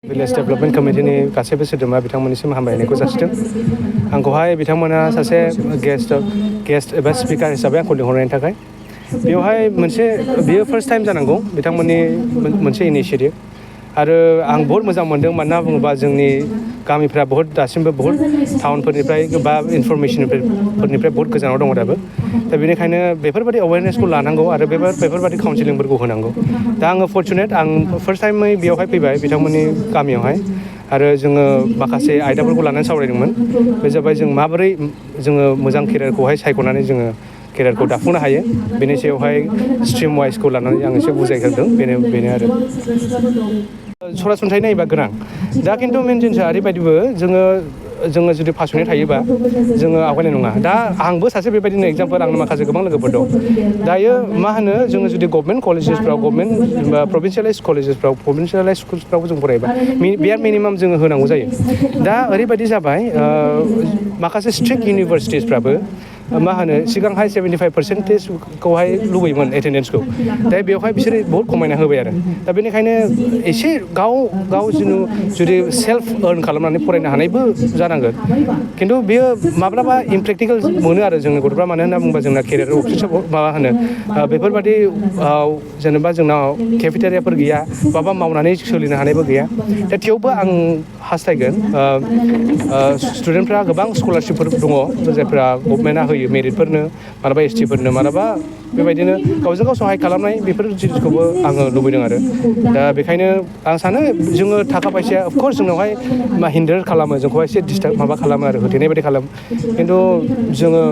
Village development कमिटिनि गासैबो सोद्रोमा बिथांमोननिसिम हामलायनायखौ जासिदों। आंखौहाय बिथांमोना सासे गेस्ट एबा स्पिकार हिसाबै आंखौ लिंहरनायनि थाखाय बेवहाय बेयो फार्स्ट टाइम जानांगौ बिथांमोननि मोनसे इनिशियेटिभ आरो आं बहुत मोजां मोनदों मानोना बुङोबा जोंनि गामिफ्रा दासिमबो बहुत टाउनफोरनिफ्राय बा इनफरमेसनफोरनिफ्राय बहुत गोजानाव दङ दाबो। दा बेनिखायनो बेफोरबायदि एवेयारनेसखौ लानांगौ आरो बेफोरबायदि काउन्सिलिंफोरखौ होनांगौ। दा आङो फर्चुनेट आं फार्स्ट टाइमै बेयावहाय फैबाय बिथांमोननि गामियावहाय आरो जोङो माखासे आयदाफोरखौ लानानै सावरायदोंमोन। बे जाबाय जों माबोरै जोङो मोजां केरियारखौहाय सायख'नानै जोङो केरियारखौ दाफुंनो हायो बेनि सायावहाय स्ट्रिम वाइसखौ लानानै आं एसे बुजायग्रोदों बेनो आरो सरासनस्रायै नायोबा गोनां। दा खिन्थु मेन जिनिसा ओरैबायदिबो जोङो जुदि पासयनेट थायोबा जोङो आवगायनाय नङा। दा आंबो सासे बेबायदिनो एगजामपोल आंनो माखासे गोबां लोगोफोर दं। दायो मा होनो जोङो जुदि गभर्नमेन्ट कलेजेसफ्राव प्रभिन्सियेलाइज कलेजेसफ्राव प्रभिन्सियेलाइज स्कुल्सफ्राव जों फरायोबा बेयार मिनिमाम जोङो होनांगौ जायो। दा ओरैबायदि जाबाय माखासे स्ट्रिक्ट इउनिभारसिटिसफ्राबो मा होनो सिगांहाय 75% लुबैयोमोन एटेन्डेन्सखौ। दा बेवहाय बिसोरो बहुत खमायना होबाय आरो दा बेनिखायनो एसे गाव जुदि सेल्फ आर्न खालामनानै फरायनो हानायबो जानांगोन। खिन्थु बेयो माब्लाबा इमप्रेक्टिकेल मोनो आरो जोंनि गथ'फ्रा मानो होनना बुङोबा जोंना केरियार अपसन्स बेफोरबायदि जेनेबा जोंनाव केफेटेरियाफोर गैया माबा मावनानै सोलिनो हानायबो गैया। दा थेवबो आं हास्थायगोन स्टुडेन्टफ्रा गोबां स्कलारशिपफोर दङ जायफ्रा गभर्नमेन्टआ होयो मेरिटफोरनो मालाबा एसटिफोरनो मालाबा बेबायदिनो गावजों गाव सहाय खालामनाय बेफोर जिनिसखौबो आङो लुबैदों आरो दा बेखायनो आं सानो जोङो थाखा फैसाया अफकर्स जोंनावहाय हिन्दार खालामो जोंखौहाय एसे डिस्टार्ब खालामो आरो होथेनाय बायदि खालामो। खिन्थु जोङो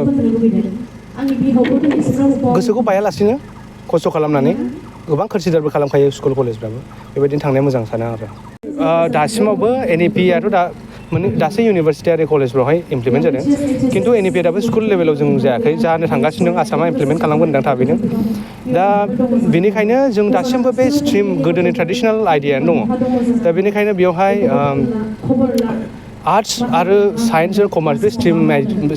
गोसोखौ बायालासिनो खस्थ' खालामनानै गोबां कनसिडारबो खालामखायो स्कुल कलेजफ्राबो बेबायदिनो थांनाया मोजां सानो आरो दासिमावबो NEP आथ' दासो इउनिभारसिटि आरो कलेजफ्रावहाय इमप्लिमेन्ट जादों। खिन्थु NEP दाबो स्कुल लेभेलाव जों जायाखै जानो थांगासिनो दं। आसामा इमप्लिमेन्ट खालामगोन होनदों थाबैनो। दा बेनिखायनो जों दासिमबो बे स्ट्रिम गोदोनि ट्रेडिसनेल आयदायानो दङ। दा बेनिखायनो बेवहाय आर्ट्स आरो साइन्स आरो कमार्स बे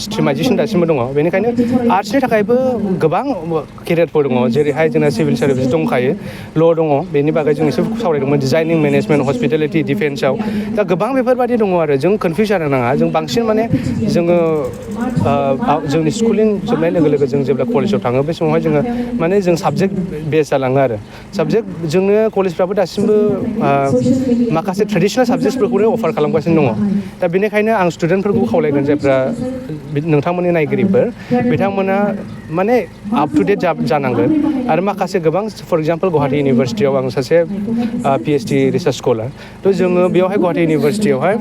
स्ट्रिमाइजेसन दासिमबो दङ। बेनिखायनो आर्ट्सनि थाखायबो गोबां केरियारफोर दङ जेरैहाय जोंना सिभिल सार्भिस दंखायो ल' दङ। बेनि बागै जों एसे सावरायदोंमोन डिजाइनिं मेनेजमेन्ट हस्पिटेलिटि डिफेन्सआव दा गोबां बेफोरबायदि दङ आरो जों कनफिउस जानो नाङा। जों बांसिन माने जोङो जोंनि स्कुलिं जोबनाय लोगो लोगो जों जेब्ला कलेजाव थाङो बे समावहाय जोङो माने जों साबजेक्ट बेस जालाङो आरो साबजेक्ट जोंनो कलेजफ्राबो दासिमबो माखासे ट्रेडिसनेल साबजेक्टसफोरखौनो अफार खालामगासिनो दङ। दा बेनिखायनो आं स्टुडेन्टफोरखौ खावलायगोन जायफ्रा नोंथांमोननि नायगिरिफोर बिथांमोना माने आप टु डेट जानांगोन आरो माखासे गोबां फर एगजामपोल गुवाहाटि इउनिभारसिटियाव आं सासे PhD रिसार्च स्कलार थ' जोङो बेवहाय गुवाहाटि इउनिभारसिटियावहाय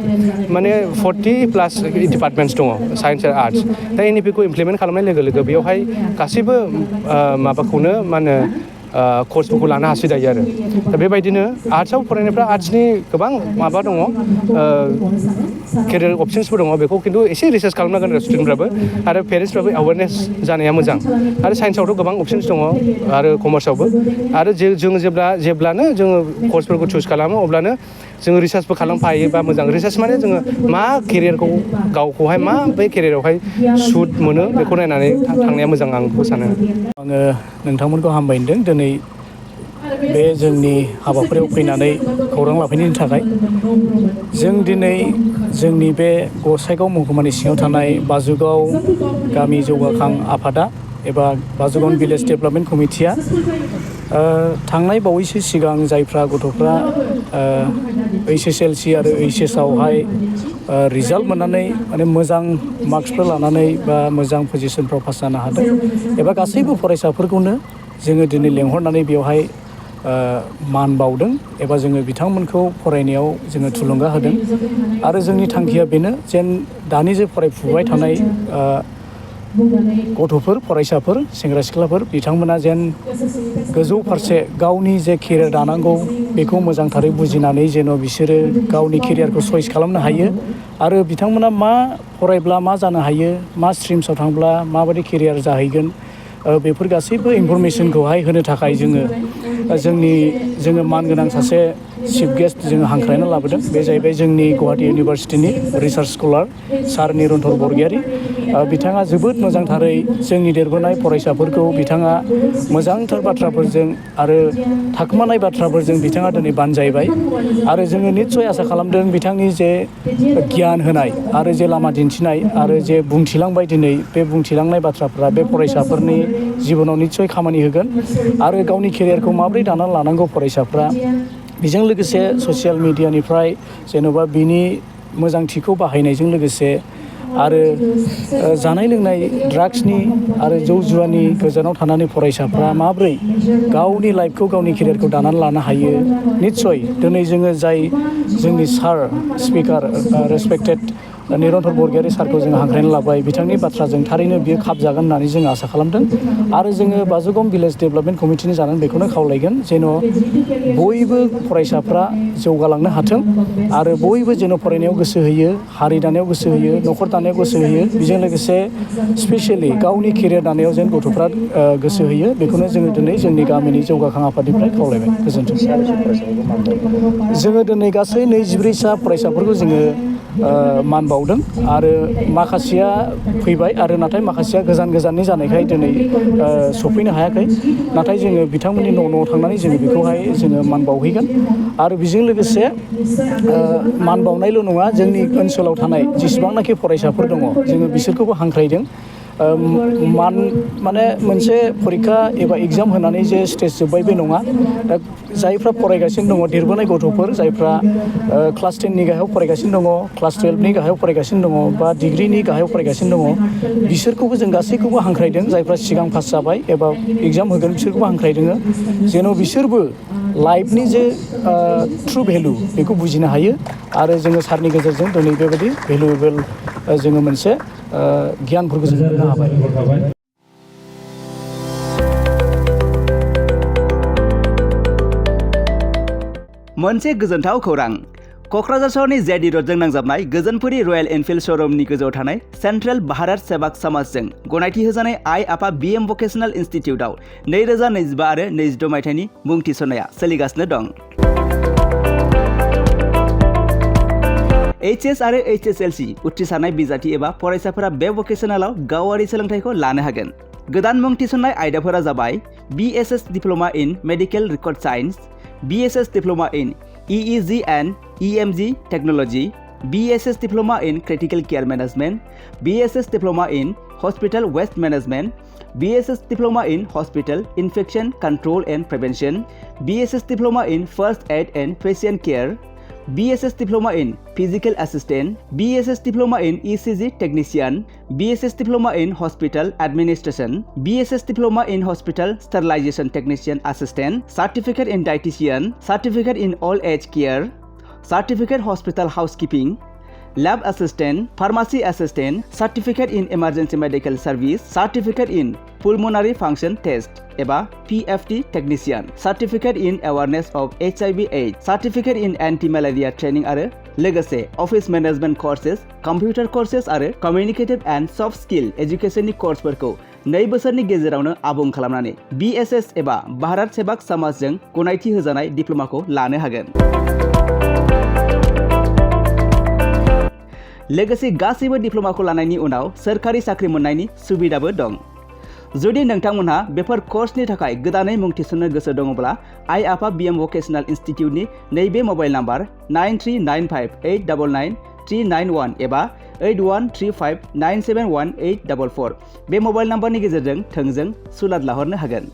माने 40+ डिपार्टमेन्टस दङ साइन्स आरो आर्ट्स। दा NEP खौ इमप्लिमेन्ट खालामनाय लोगो लोगो बेवहाय गासैबो माबाखौनो मा होनो कर्सफोरखौ लानो हासै दायो आरो दा बेबायदिनो आर्ट्सआव फरायनायफ्रा आर्ट्सनि गोबां माबा दङ केरियार अपसन्सफोर दङ। बेखौ खिन्थु एसे रिसार्च खालामनांगोन आरो स्टुडेन्टफ्राबो आरो पेरेन्टसफ्राबो एवारनेस जानाया मोजां। आरो साइन्सआवथ' गोबां अपसन्स दङ आरो कमार्सआवबो आरो जों जेब्लानो जोङो कर्सफोरखौ चुज खालामो अब्लानो जोङो रिसार्चबो खालामफायोबा मोजां। रिसार्च माने जोङो मा केरियारखौ गावखौहाय मा बै केरियारावहाय सुट मोनो बेखौ नायनानै थांनाया मोजां आं बेखौ सानो। आङो नोंथांमोनखौ हामबाय होनदों दिनै बे जोंनि हाबाफारियाव फैनानै खौरां लाफैनायनि थाखाय। जों दिनै जोंनि बे गसाइगाव महकुमानि सिङाव थानाय बाजुगाव गामि जौगाखां आफादा एबा बाजुगाव भिलेज डेभेलपमेन्ट कमिटिया थांनाय बावैसो सिगां जायफ्रा गथ'फ्रा HSLC आरो HS आवहाय रिजाल्ट मोननानै माने मोजां मार्कसफोर लानानै बा मोजां पजिसनफ्राव पास जानो हादों एबा गासैबो फरायसाफोरखौनो जोङो दिनै लेंहरनानै बेवहाय मान बावदों एबा जोङो बिथांमोनखौ फरायनायाव जोङो थुलुंगा होदों। आरो जोंनि थांखिया बेनो जेन दानि जे फरायफुबाय थानाय गथ'फोर फरायसाफोर सेंग्रा सिख्लाफोर बिथांमोना जेन गोजौ फारसे गावनि जे केरियार दानांगौ बेखौ मोजांथारै बुजिनानै जेन' बिसोरो गावनि केरियारखौ चयस खालामनो हायो आरो बिथांमोना मा फरायब्ला मा जानो हायो मा स्ट्रिमसाव थांब्ला माबायदि केरियार जाहैगोन बेफोर गासैबो इनफरमेसनखौहाय होनो थाखाय जोङो मानगोनां सासे चिफ गेस्ट जोङो हांख्रायना लाबोदों। बे जाहैबाय जोंनि गुवाहाटि इउनिभारसिटिनि रिसार्च स्कलार सार निरन्तर बरगयारी। बिथाङा जोबोद मोजांथारै जोंनि देरबोनाय फरायसाफोरखौ बिथाङा मोजांथार बाथ्राफोरजों आरो थाखोमानाय बाथ्राफोरजों बिथाङा दिनै बानजायबाय आरो जोङो निस्सय आसा खालामदों बिथांनि जे गियान होनाय आरो जे लामा दिन्थिनाय आरो जे बुंथिलांबाय दिनै बे बुंथिलांनाय बाथ्राफ्रा बे फरायसाफोरनि जिबनाव निस्सय खामानि होगोन आरो गावनि केरियारखौ माबोरै दानानै लानांगौ फरायसाफ्रा बेजों लोगोसे ससियेल मिडियानिफ्राय जेन'बा बिनि मोजांथिखौ बाहायनायजों लोगोसे आरो जानाय लोंनाय ड्राग्सनि आरो जौ जुवानि गोजानाव थानानै फरायसाफ्रा माब्रै गावनि लाइफखौ गावनि केरियारखौ दानानै लानो हायो निस्सय दिनै जोङो जाय जोंनि सार स्पिकार रेसपेक्टेड निरन्तर बरगयारी सारखौ जोङो हांख्रायनानै लाबाय बिथांनि बाथ्राजों थारैनो बियो खाबजागोन होननानै जोङो आसा खालामदों आरो जोङो बाजुगाव भिलेज डेभेलपमेन्ट कमिटिनि जानानै बेखौनो खावलायगोन जेन' बयबो फरायसाफ्रा जौगालांनो हाथों आरो बयबो जेन' फरायनायाव गोसो होयो हारि दानायाव गोसो होयो न'खर दानायाव गोसो होयो बेजों लोगोसे स्पेसियेलि गावनि केरियार दानायाव जेन गथ'फ्रा गोसो होयो बेखौनो जोङो दिनै जोंनि गामिनि जौगाखां आफादनिफ्राय खावलायबाय गोजोन्थों जोङो दिनै गासै 24सा फरायसाफोरखौ जोङो मान बावदों आरो माखासेया फैबाय आरो नाथाय माखासेया गोजाननि जानायखाय दिनै सफैनो हायाखै नाथाय जोङो बिथांमोननि न'आव थांनानै जोङो बेखौहाय जोङो मान बावहैगोन आरो बेजों लोगोसे मान बावनायल' नङा जोंनि ओनसोलाव थानाय जेसेबांनाखि फरायसाफोर दङ जोङो बिसोरखौबो हांख्रायदों माने मोनसे फरिखा एबा एग्जाम होनानै जे स्टेज जोब्बाय बे नङा दा जायफ्रा फरायगासिनो दङ देरबोनाय गथ'फोर जायफ्रा क्लास 10नि गाहायाव फरायगासिनो दङ क्लास 12नि गाहायाव फरायगासिनो दङ बा डिग्रिनि गाहायाव फरायगासिनो दङ बिसोरखौबो जों गासैखौबो हांख्रायदों जायफ्रा सिगां पास जाबाय एबा एग्जाम होगोन बिसोरखौबो हांख्रायदों जेन' बिसोरबो लाइफनि जे ट्रु भेलु बेखौ बुजिनो हायो आरो जोङो सारनि गेजेरजों दिनै बेबायदि भेलुएबोल जोङो मोनसे गियानफोरखौ जों मोननो हाबाय मोनसे गोजोनथाव खौरां क'क्राझार सहरनि जेडि रोडजों नांजाबनाय गोजोनपुरी रयेल एनफिल्ड श'रुमनि गोजौआव थानाय सेन्ट्रेल भारत सेवाक समाजजों गनायथि होजानाय आइ आफा BM भकेशनेल इनस्टिट्यूटआव 2025 आरो 26 मायथाइनि मुं थिसननाया सोलिगासिनो दं HS आरो HSLC उथ्रिसारनाय बिजाथि एबा फरायसाफोरा बे भकेशनेलाव गावारि सोलोंथाइखौ लानो हागोन गोदान मुं थिसननाय आयदाफोरा जाबाय BSS diploma in medical record science BSS diploma in EEG and EMG Technology, BSS Diploma in Critical Care Management, BSS Diploma in Hospital Waste Management, BSS Diploma in Hospital Infection Control and Prevention, BSS Diploma in First Aid and Patient Care, BSS Diploma in Physical Assistant, BSS Diploma in ECG Technician, BSS Diploma in Hospital Administration, BSS Diploma in Hospital Sterilization Technician Assistant, Certificate in Dietitian, Certificate in Old Age Care, Certificate Hospital Housekeeping, Lab Assistant, Pharmacy Assistant, Certificate in Emergency Medical Service, Certificate in Pulmonary Function Test एबा PFT Technician, Certificate in Awareness of HIV/AIDS, Certificate in Anti-Malaria Training आरो लोगोसे Office Management Courses, Computer Courses आरो Communicative and Soft Skill Educationनि कर्सफोरखौ 2 बोसोरनि गेजेरावनो आबुं खालामनानै BSS एबा भारत सेवाक समाजजों गनायथि होजानाय डिप्ल'माखौ लानो हागोन लोगोसे गासैबो डिप्ल'माखौ लानायनि उनाव सोरखारि साख्रि मोननायनि सुबिदाबो दं जुदि नोंथांमोनहा बेफोर कर्सनि थाखाय गोदानै मुं थिसननो गोसो दङब्ला आइ आफा BM भकेशनेल इनस्टिट्यूटनि नैबे मबाइल नाम्बार 9395899391 एबा 8135971844 बे मबाइल नाम्बारनि गेजेरजों थोंजों सुलाद लाहरनो हागोन